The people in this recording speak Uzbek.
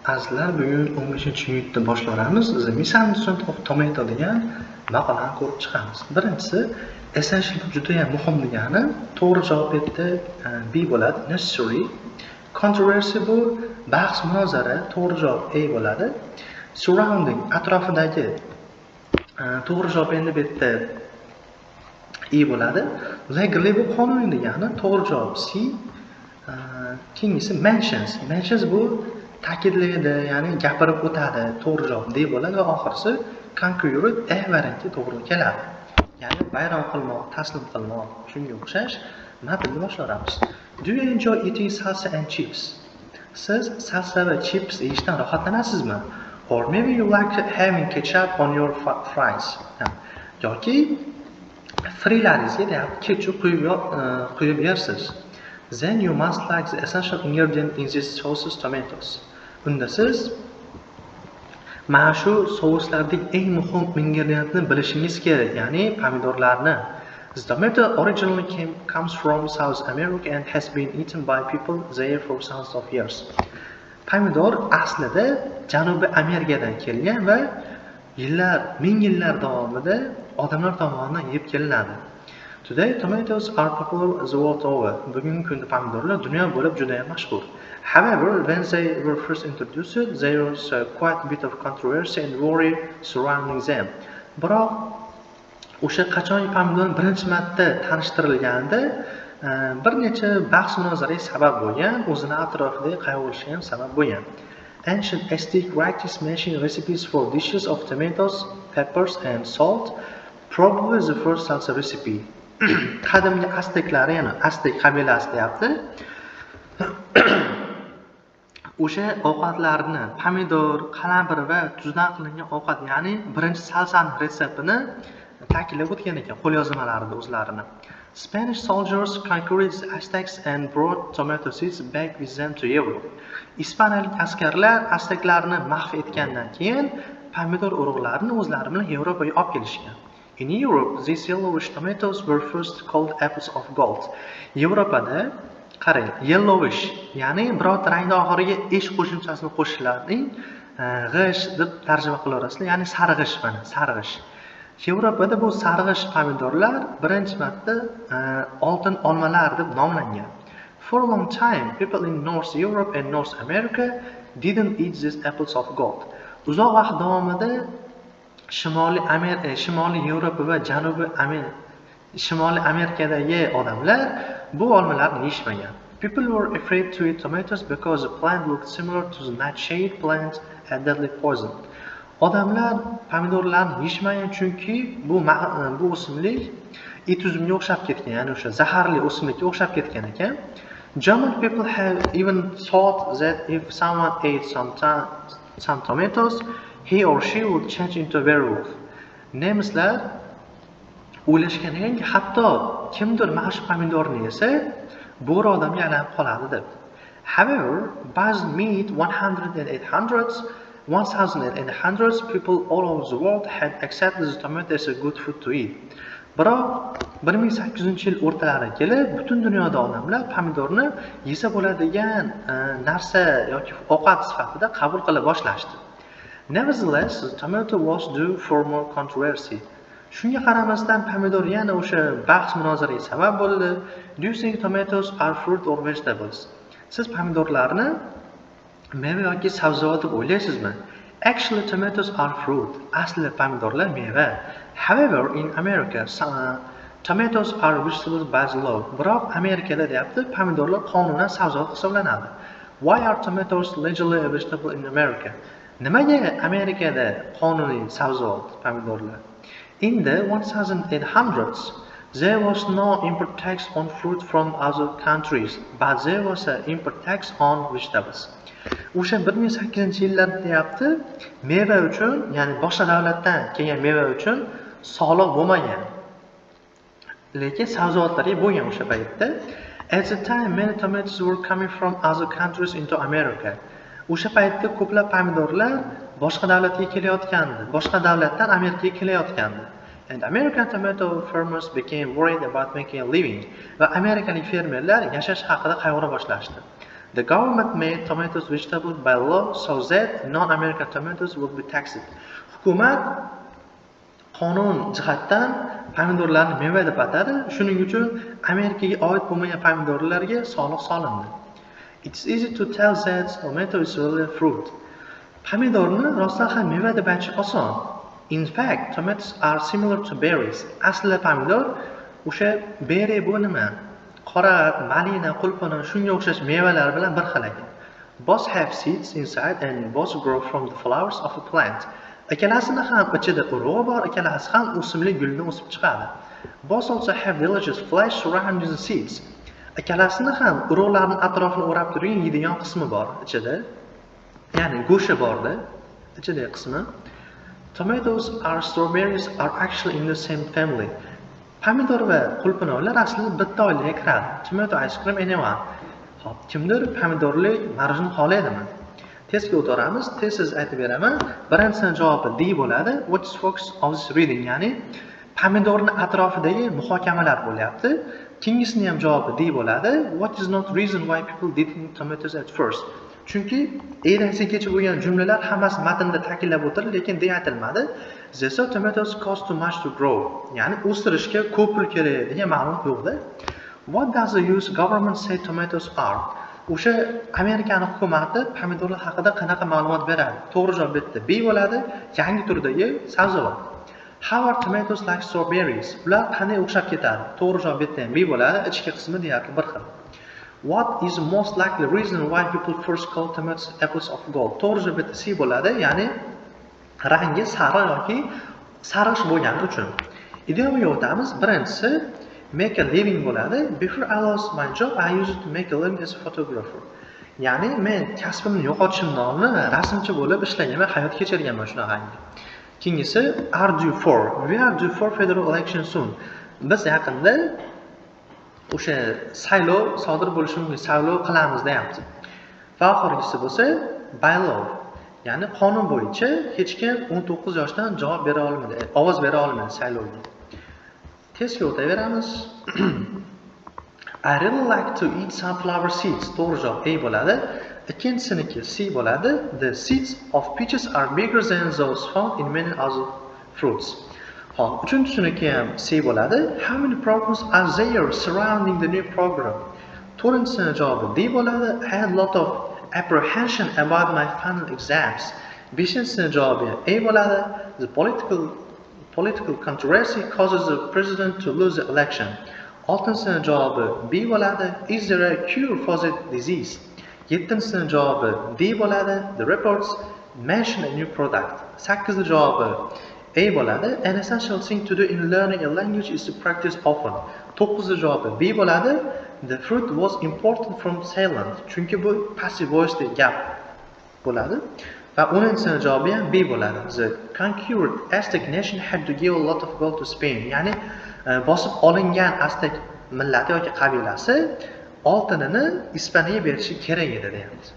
Azizlar, bugun 15-minutda boshlaymiz. The Misunderstood of Tomato degan maqolani ko'rib chiqamiz. Birinchisi, essential juda ham muhim degani, to'g'ri javob bu yerda B bo'ladi, necessary. Controversy bu bahs, munozara, to'g'ri javob A bo'ladi. Surrounding atrofidagi, to'g'ri javob endi bu yerda E bo'ladi. Legally bu qonuniy degani, to'g'ri javob C. Keyingisi mentions. Mentions bu ta'kidlaydi, ya'ni gapirib o'tadi, to'g'ri javob D bo'ladi va oxirisi conquered, E varianti to'g'ri keladi. Ya'ni vayron qilmoq, taslim qilmoq, shunga o'xshash. Matnni boshlaymiz. Do you enjoy eating salsa and chips? Siz salsa va chips yeyishdan rohatlanasizmi? Or maybe you like having ketchup on your fries. Yoki frilaringizga, deyapti, ketchup quyib yersiz. Then you must like the essential ingredient in these sauces, tomatoes. Unda siz mana shu souslardagi eng muhim ingredientni bilishingiz kerak, ya'ni pomidorlarni. The tomato originally comes from South America and has been eaten by people there for thousands of years. Pomidor aslida Janubiy Amerikadan kelgan va yillar, ming yillar davomida odamlar tomonidan yeb kelinadi. Today, tomatoes are popular the world over. Bugungi kunda pomidorlar dunyo bo'ylab juda ham mashhur. However, when they were first introduced, there was quite a bit of controversy and worry surrounding them. Biroq o'sha qachon pomidor birinchi marta tanishtirilganda bir necha bahs munozaraga sabab bo'lgan, o'zini atrofidagi qayg'urishga ham sabab bo'lgan. Ancient Aztec writings mention recipes for dishes of tomatoes, peppers and salt, probably the first salsa recipe. Qadimgi azteklar, ya'ni Aztek qabilasi, deyapti, o'sha ovqatlarni pomidor, qalampir va tuzdan qilingan ovqat, ya'ni birinchi salsani retseptini ta'kidlab o'tgan ekan qo'lyozmalarida o'zlarini. Spanish soldiers conquered the Aztecs and brought tomato seeds back with them to Europe. Ispaniyalik askarlar azteklarni mahv etgandan keyin pomidor urug'larini o'zlari bilan Yevropaga olib kelishgan. In Europe, these yellowish tomatoes were first called apples of gold. Yevropada, qarang, yellowish, ya'ni birorta rangni oxiriga ish qo'shimchasini qo'shishlaring, g'ish deb tarjima qilaverasizlar, ya'ni sarg'ish, mana sarg'ish. Yevropada bu sarg'ish pomidorlar birinchi marta oltin olmalar deb nomlangan. For a long time, people in North Europe and North America didn't eat these apples of gold. Uzoq vaqt davomida Shimoliy Yevropa va Janubiy Shimoliy Amerikadagi odamlar bu olmalarni yeyishmagan. People were afraid to eat tomatoes because the plant looked similar to the nightshade plant and deadly poison. Odamlar pomidorlarni yeyishmagan, chunki bu o'simlik it uzumga o'xshab ketgan, ya'ni o'sha zaharli o'simlikka o'xshab ketgan ekan. German people have even thought that if someone ate some tomatoes, he or she would change into a werewolf. Nemislar o'ylashgan ekanki, hatto kimdir mana shu pomidorni yesa, bo'ri odamga aylanib qoladi deb. However, by the mid 1800s, 1800s, people all over the world had accepted the tomato as a good food to eat. Biroq 1800-yil o'rtalariga kelib, butun dunyoda odamlar pomidorni yesa bo'ladigan narsa yoki ovqat sifatida qabul qila boshlashdi. Nevertheless, the tomato was due for more controversy. Shunga qaramasdan, pomidor yana o'sha bahs munozaraga sabab bo'ldi. Do you think tomatoes are fruit or vegetables? Siz pomidorlarni meva yoki sabzavot deb o'ylaysizmi? Actually, tomatoes are fruit. Aslida pomidorlar meva. However, in America, tomatoes are vegetables by the law. Biroq Amerikada, deyapti, pomidorlar qonunan sabzavot hisoblanadi. Why are tomatoes legally a vegetable in America? Nimaga Amerikada qonuniy sabzavot pomidorlar? In the 1800s, there was no import tax on fruit from other countries, but there was an import tax on vegetables. O'sha 1800-yillarda, deyapti, meva uchun, ya'ni boshqa davlatdan kelgan meva uchun soliq bo'lmagan. Lekin sabzavotlarga bo'lgan o'sha paytda. At the time, many tomatoes were coming from other countries into America. O'sha paytda ko'plab pomidorlar boshqa davlatga kelayotgandi, boshqa davlatdan Amerikaga kelayotgandi. And American tomato farmers became worried about making a living. Va amerikalik fermerlar yashash haqida qayg'ura boshlashdi. The government made tomatoes vegetables by law so that non-American tomatoes would be taxed. Hukumat qonun jihatdan pomidorlarni meva deb atadi. Shuning uchun Amerikaga oid bo'lmagan pomidorlarga soliq solindi. It's easy to tell that tomato is really a fruit. Pomidorni rostdan ham meva deb aytish oson. In fact, tomatoes are similar to berries. Aslida pomidor o'sha berry, bu nima? Qora, malina, qulpuna, shunga o'xshash mevalar bilan bir xil ekan. Both have seeds inside and both grow from the flowers of a plant. Ikkalasini ham ichida urug'i bor, ikkalasi ham o'simlik gulidan o'sib chiqadi. Both also have delicious flesh surrounding the seeds. Ikkalasini ham urug'larni atrofini o'rab turgan yeydigan qismi bor ichida. Ya'ni go'shti borda ichidagi qismi. Tomatoes and strawberries are actually in the same family. Pomidor va qulpinoylar aslida bitta oilaga kiradi. Tomato ice cream, anyone? Xo'p, kimdir pomidorli мороженое xohlaydimi? Testga o'taveramiz. Tez-tez aytib beraman. Birinchisini javobi D bo'ladi. What is focus of this reading? Ya'ni pomidorni atrofidagi muhokamalar bo'lyapti. Keyingisini ham javobi D bo'ladi. What is not reason why people didn't eat tomatoes at first? Chunki A dan C gacha bo'lgan jumlalar hammasi matnda ta'kidlab o'tildi, lekin D aytilmadi. They said tomatoes cost too much to grow. Ya'ni o'stirishga ko'p pul kerak degan ma'lumot yo'qda. What does the US government say tomatoes are? O'sha Amerikani hukumati pomidorlar haqida qanaqa ma'lumot beradi? To'g'ri javob bu yerda B bo'ladi, yangi turdagi sabzavot. How are tomatoes like strawberries? Ular qanday o'xshab ketadi? To'g'ri javob bu yerda ham B bo'ladi, ichki qismi deyarli bir xil. What is the most likely reason why people first called tomatoes apples of gold? To'g'ri javob bu yerda C bo'ladi, ya'ni rangi sariq yoki sarg'ish bo'lgani uchun. Idiomga o'tamiz. Birinchisi "make a living" bo'ladi. Before I lost my job, I used to make a living as a photographer. Ya'ni men kasbimni yo'qotishimdan oldin rasmchi bo'lib ishlaganman, hayot kechirganman shunaqangi. Keyingisi "are due for". We are due for federal election soon. Biz yaqinda o'sha saylov sodir bo'lishi mumkin, saylov qilamiz deyapti. Va oxirgisi bo'lsa "by law". Ya'ni qonun bo'yicha hech kim 19 yoshdan javob bera olmaydi, ovoz bera olmaydi saylovga. Testga o'taveramiz. I really like to eat sunflower seeds. To'g'ri javob A bo'ladi. Ikkinchisiniki C bo'ladi. The seeds of peaches are bigger than those found in many other fruits. Xo'p, uchinchisiniki ham C bo'ladi. How many problems are there surrounding the new program? To'rtinchisini javobi D bo'ladi. I had a lot of apprehension about my final exams. Beshinchisini javobi A bo'ladi. The political controversy causes the president to lose the election. Oltinchisini javobi B bo'ladi. Is there a cure for the disease? Yettinchisini javobi D bo'ladi. The reports mention a new product. Sakkizinchi javobi A bo'ladi. An essential thing to do in learning a language is to practice often. To'qqizinchi javobi B bo'ladi. The fruit was imported from Thailand. Chunki bu passive voice gap bo'ladi. Va 10-chisini javobi ham B bo'ladi. The conquered Aztec nation had to give a lot of gold to Spain. Ya'ni bosib olingan Aztek millati yoki qabilasi oltinini Ispaniyaga berishi kerak edi deyapti.